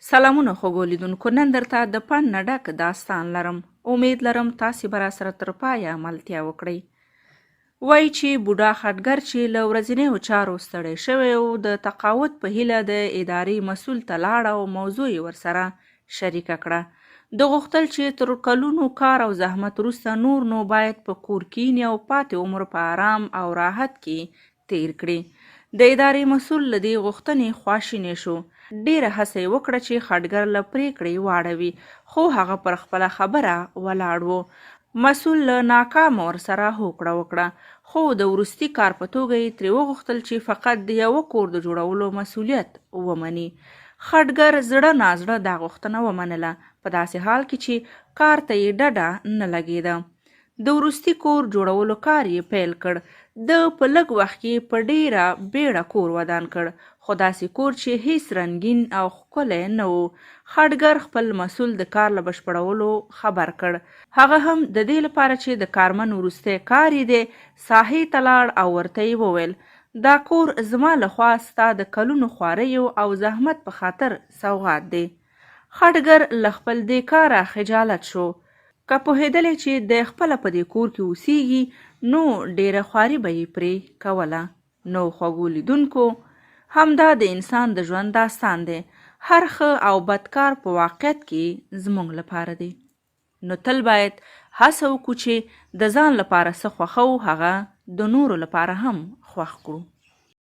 سلامونه خوږو لیدونکو، نن درته د پند نه ډک داستان لرم. امید لرم تاسې به راسره تر پایه ملتیا وکړئ. وایي چې بوډا خټګر چې له ورځینیو چارو ستړی شوی و، د تقاعد په هیله د ادارې مسول ته لاړ او موضوع یې ورسره شریکه کړه. ده غوښتل چې تر کلونو کار او زحمت وروسته نور نو باید په کور کیني او پاتې عمر په ارام او راحت کې تېر کړي. د ادارې مسول له دې غوښتنې خواشینی شو. ډېره هڅه یې وکړه چې خټګر له پرېکړې واړوي، خو هغه پر خپله خبره ولاړ و. مسول له ناکامه ورسره هوکړه وکړه، خو د وروستي کار په توګه یې ترې وغوښتل چې فقط د یوه کور د جوړولو مسوولیت ومني. خټګر زړه نازړه دا غوښتنه ومنله، په داسې حال کې چې کار ته یې ډډه نه لګېده. د وروستي کور جوړولو کار یې پیل کړ. ده په لږ وخت کې په ډېره بېړه کور ودان کړ، خو داسې کور چې هېڅ رنګین او ښکلی نه و. خټګر خپل مسول د کار له بشپړولو خبر کړ. هغه هم د دې لپاره چې د کارمن وروستی کار یې دی، ساحې ته لاړ او ورته یې وویل، دا کور زما له خوا ستا د کلونو خواریو او زحمت په خاطر سوغات دی. خټګر له خپل دې کاره خجالت شو. که پوهېدلی چې دی خپله په دې کور کې اوسېږي، نو ډېره خواري به یې پرې کوله. نو خوږو لیدونکو! همدا د انسان د ژوند داستان دی. هر ښه او بد کار په واقعیت کې زموږ لپاره دی. نو تل باید هڅه وکړو چې د ځان لپاره څه خوښوو هغه د نورو لپاره هم خوښ کړو.